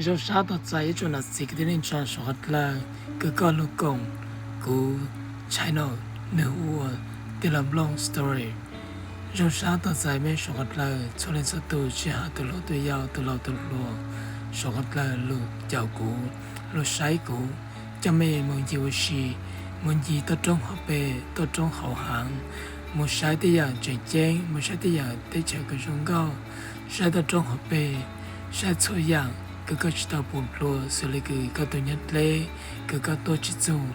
Zoo sab tau txais ib tsoom nam txiv kwv tij neej tsa suav qhov dlawg kws koj lug koom kuv channel Nws Hu Ua Tij Laug Nplooj Story. Zoo sab tau txais mej suav qhov dlawg txhua leej txhua tus, tsis has tus hluas tus yau, tus laus tus hluas, suav qhov dlawg lug caum kuv, lug saib kuv, coj mej moog ncig ua si, moog ncig toj roob hauv pes, toj roob hauv haav, moog saib tej yaam tseem ceeb, moog saib tej yaam teb chaws kws zoo nkauj, saib toj roob hauv pes, saib txhua yaam kws koj tsis tau pum dlua, xws le kws koj tug nyob dleb, kws koj tuaj tsis txug,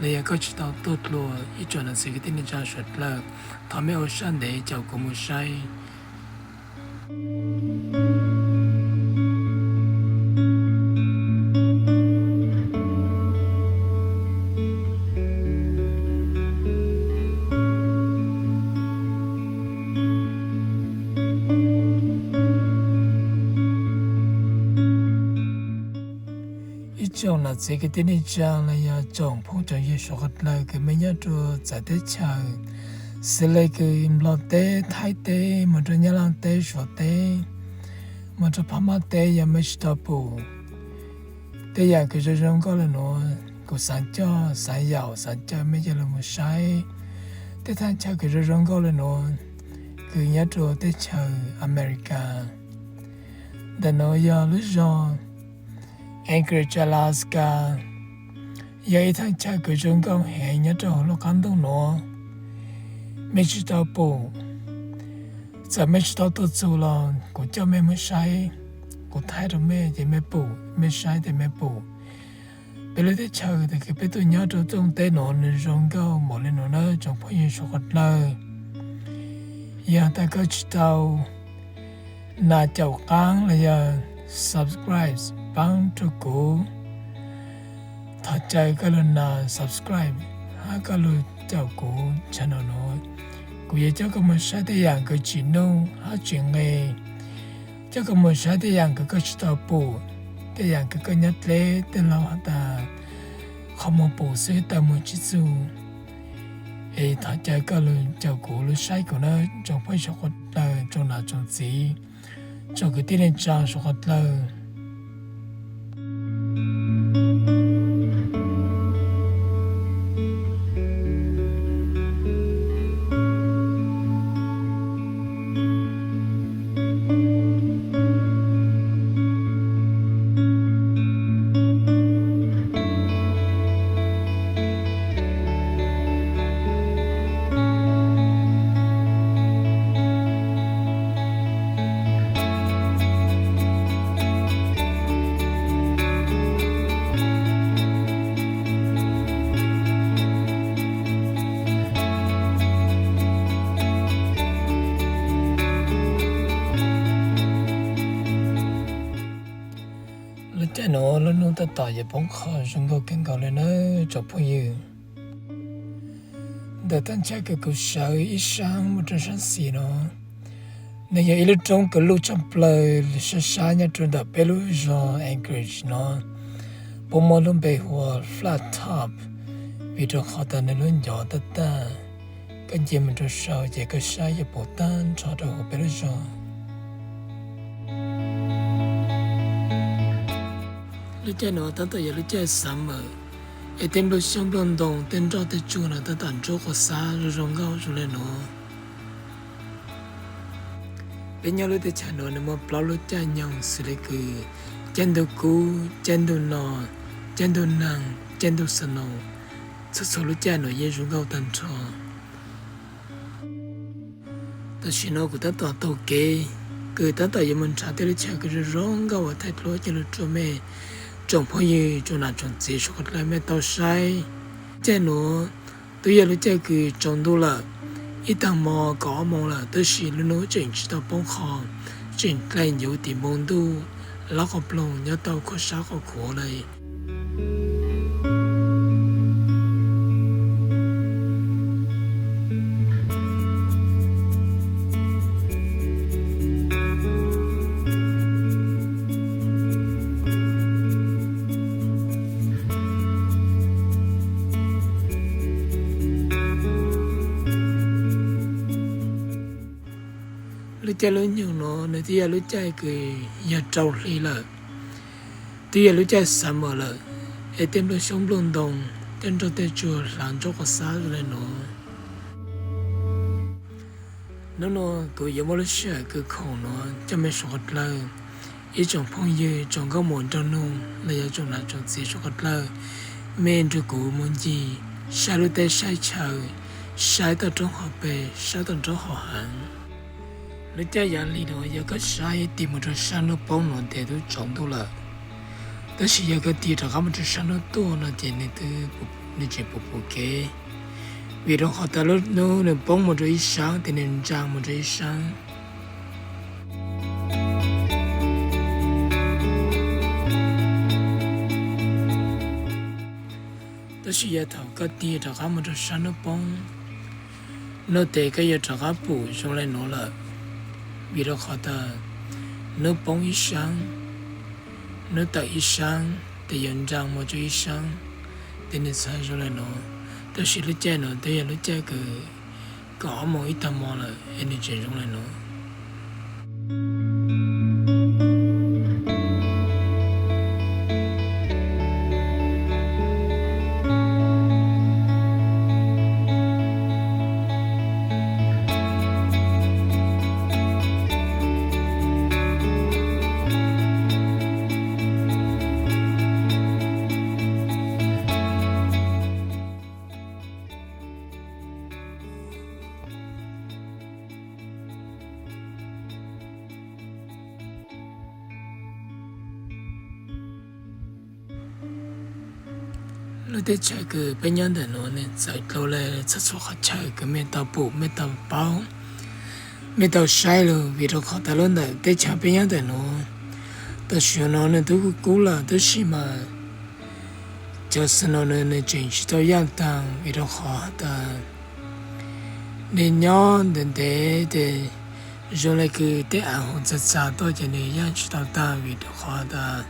los yog koj tsis tau tuaj dlua. Ib tsoom nam txiv kwv tij neej tsa suav dlawg, thov mej ua sab ntev caum kuv moog saib. Ib tsoom nam txiv kwv tij neej tsa los yog tsoom phooj tsoom ywg suav qhov dlawg kws mej nyob rua txawv teb chaws, xws le kws Nplog teb, Thaib teb, moog rua Nyab Laaj teb, Suav teb, moog rua Phab Mab teb, yog mej tsis tau pum tej yaam kws zoo zoo nkauj le nuav, kuv xaav coj, xaav yaum, xaav caw mej coj lug moog saib tej thaaj chaw kws zoo zoo nkauj le nuav, kws nyob rua teb chaws America. Ntawm nuav yog lub zog Anchorage, Alaska, yog ib thaaj chaw kws zoo nkauj heev nyob rau hauv lub qaab ntuj nuav. Mej tsis tau pum, txawm mej tsis tau tuaj txug los kuv coj mej moog saib, kuv thaij rau mej ces mej pum, mej saib ces mej pum. Peb lub teb chaws kws peb tuaj nyob rau txooj teb nuav nws zoo nkauj npaum le nuav na tsoom phooj ywg suav qhov dlawg. Yog tas koj tsis tau nas caum qaab los yog subscribe paab rua kuv, thov caw koj lug nas subscribe hab koj lug caum kuv channel nuav. Kuv yuav coj koj moog saib tej yaam kws tsim nuj hab tsim nqe, coj koj moog saib tej yaam kws koj tsis tau pum, tej yaam kws koj nyob dleb tej laug has tas qhov muag pum xwb taw muag tsis txug. Es thov caw koj lug caum kuv lug saib kuv na tsoom phooj ywg suav qhov dlawg, tsoom nam tsoom txiv, tsoom kwv tij neej tsa suav qhov dlawg. Lub caij nuav lub nub tab tom yuav poob qho zoo nkauj kawg nkaus le nawb tsoom phooj ywg. Ntawm thaaj chaw kws kuv sawv ib saab mus rau saab xis no, nws yog ib lub roob kws luj tshaj plawg sab sab nyob rau ntawm peb lub zog Anchorage no, puab muab lub npe hu ua Flat Top, vim rau qhov tas nws lub ncov tag tag. Koj nce mus rau saud ces koj saib yuav pum tag nrho rau hauv peb lub zog. Lub caij nuav tab tom yog lub caij summer, es tej nplooj xyoob nplooj ntoo tej nroj tej tsuag no tab tom ntsuab quas xab zoo zoo nkauj zoo le nuav. Peb nyob lub teb chaws nuav nws muaj plaub lub caij nyoog xws le kws caij ntuj kub, caij ntuj no, caij ntuj neeg, caij ntuj snow. Txhua txhua lub caij nuav yeej zoo nkauj tag nrho. Tam sim no kuv tab tom taug kev kws tab tom yuav mus nrhav tej lub chaw kws zoo zoo nkauj uas thaij duab coj lug rua mej tsoom phooj ywg tsoom nam tsoom txiv suav qhov dlawg mej tau saib. Caij nuav twb yog lub caij kws tsaus ntuj lawm, ib taag mo kaum ob moos lawm tab sis lub nub tseem tsis tau poob qho, tseem dlaim ncuv tim npoo ntuj, lab qhov ploog nyob tau khuam sab khuam khuav le. Lub caij lub nyoog nuav nws twb yog lub caij kws yog rau hli lawm. Twb yog lub caij xav mawm lawm, es tej nplooj xyoob nplooj ntoo, tej nroj tej tsuag hlav ntsuab quas xab zoo le nuav. Hnub no kuv yuav muaj lub sij hawm kws khoom nuav coj mej suav qhov dlawg, ib tsoom phooj ywg tsoom nkauj muam nraug nug los yog tsoom nam tsoom txiv suav qhov dlawg, mej nrug kuv mus ncig saib lub teb saib chaw, saib toj roob hauv pes, saib toj roob hauv heev. Lub caij yav li no yog koj saib tig mus rau sab hnub poob no ces twb tsaus ntuj lawm, tab sis yog koj tig rov qab mus rau sab hnub tuaj no ces nws twb, nws tseem pum pum kev, vim rau qhov tas lub hnub nws poob mus rau ib sab ces nws nraa mus rau ib sab. Tab sis yog thaum koj tig rov qab mus rau sab hnub poob no ces koj yuav rov qab pum zoo le nuav lawm, vim rau qhov tas hnub poob ib sab, hnub tawm ib sab, ces yuav nraa mus rau ib sab, ces nws txhaj zoo le nuav. Tab sis lub caij no twb yog lub caij kws kaum ob moos ib tag hmo lawm es nws tseem zoo le nuav. Lub teb chaws kws peb nyob ntawm nuav nws txawv dlua le txhua txhua qhov chaw kws mej tau pum mej tau paub, mej tau saib lug, vim rau qhov tas lub ntawm teb chaws peb nyob ntawm nuav tam sim no nws twb kub kub lawm tab sis mas cov snow no nws tseem tsis tau yaaj taag, vim rau qhov tas nws nyob ntev ntev ces zoo le kws tej av hu txag txag tuaj ces nws yaaj tsis tau taag, vim rau qhov tas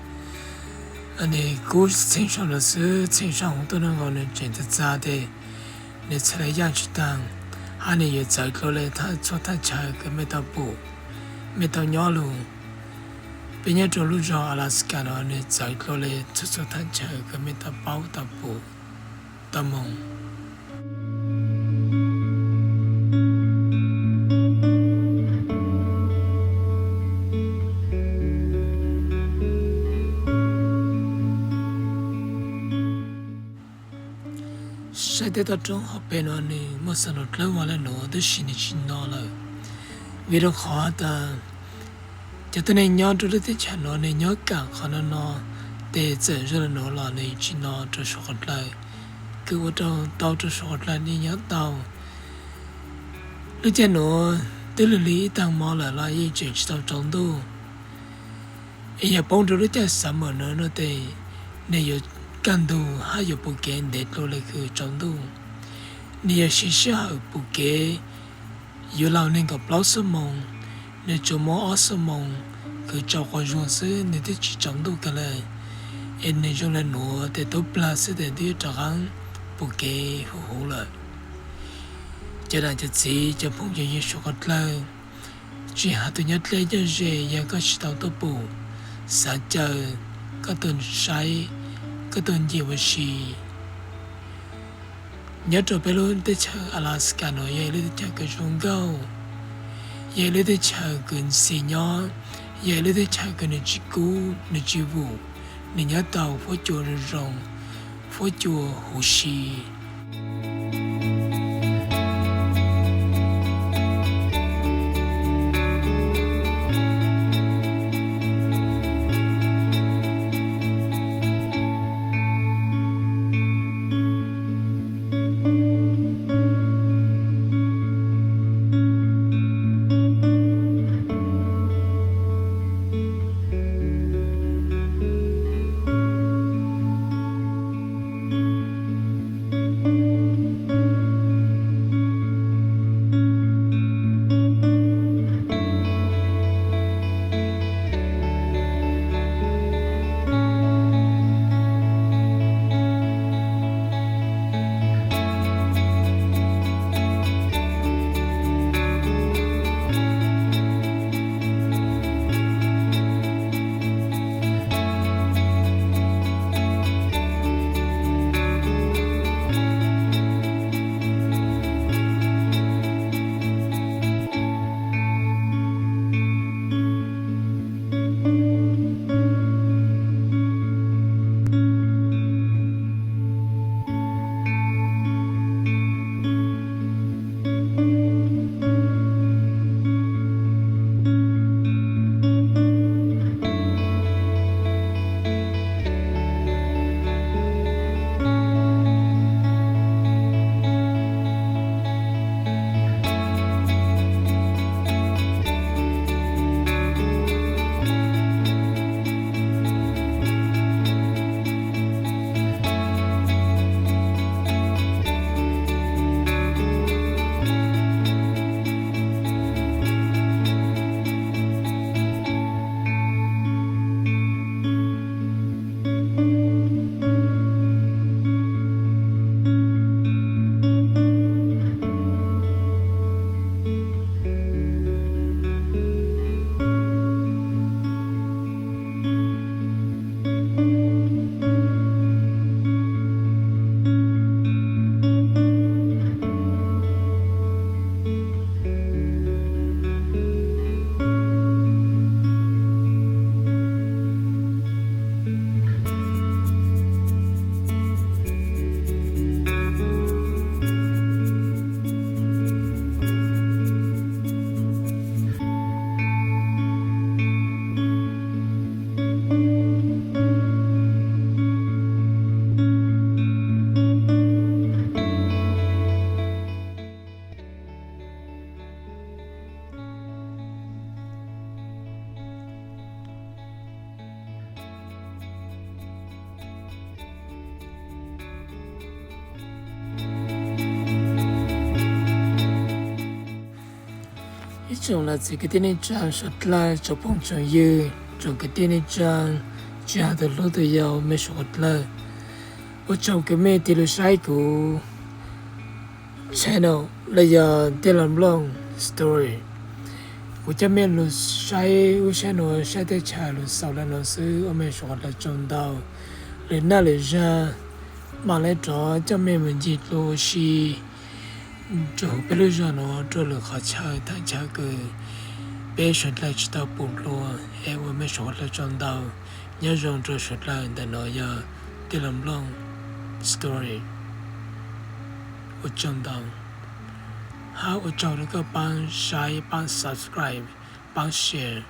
nws kub txheej saum no xwb, txheej saum huv tuaj nuav nkaus nws tseem txag txag ces nws txhaj le yaaj tsis taag, hab nws yuav txawv dlua le txhua thaj chaw kws mej tau pum, mej tau nyob lug. Peb nyob rau lub zog Alaska no nws txawv dlua le txhua txhua thaj chaw kws mej tau paub tau pum tau moog. Saib tej toj roob hauv pes no nws muaj snow dlawb vag le nuav tab sis nws tsis no lawm, vim rau qhov tas cov tuab neeg nyob rau lub teb chaws no nws nyob kaam qhov no no ces txawm zoo le nuav los nws tsis no rau saum qhov dlawg, kws ua rau tau rau saum qhov dlawg nws nyob tau. Lub caij nuav twb lug li ib taag hmo lawm los yeej tseem tsis tau tsaus ntuj. Es yog poob rau lub caij summer no no tes nws yuav kaj ntug hab yuav pum kev ntev dlua le kws tsaus ntuj. Nws yuav siv sij hawm pum kev yuav laug neeg nkaum plaub xuab moos, nws tsuas muaj ob xuab moos kws tsaus quas zuag xwb nws twb tsis tsaus ntuj kag lawm. Es nws zoo le nuav tes tub plag xwb tes twb rov qaab pum kev huv huv lawm. Cov nam cov txiv cov phooj ywg suav qhov dlawg, tsis has tus nyob dleb nyob ze yog koj tsis tau tuaj pum, xav caw koj tuaj saib, koj tuaj ncig ua si. Nyob rau peb lub teb chaws Alaska no yog ib lub teb chaws kws zoo nkauj, yog ib lub teb chaws kws ntxim nyob, yog ib lub teb chaws kws nws tsis kub nws tsis vum, nws nyob tau huab cua zoo zoo, huab cua huv si. Tsoom niam txiv kwv tij neej tsa suav dlawg, tsoom phooj tsoom ywg, tsoom kwv tij neej tsa, tsis hais tus hlob tus yau, mej suav dlawg, ua tsaug kws mej tig lug saib kuv channel los yog Tij Laug Nplooj Story. Kuv coj mej lug saib ub saib nuav, saib teb chaws lug xaus le nuav xwb, ua mej suav dlawg tsaug ntau. Lwm naj lwm zaug mam le rov coj mej mus ncig dlua ua si rua huv peb lub zog nuav rua lwm qhov chaw teb chaws kws peb suav dlawg tsis tau pum dlua. Es ua mej suav dlawg tsaug ntau. Nyob zoo rua suav dlawg. Ntawm nuav yog Tij Laug Nplooj Story. Ua tsaug ntau, hab ua tsaug rua koj paab saib, paab subscribe, paab share.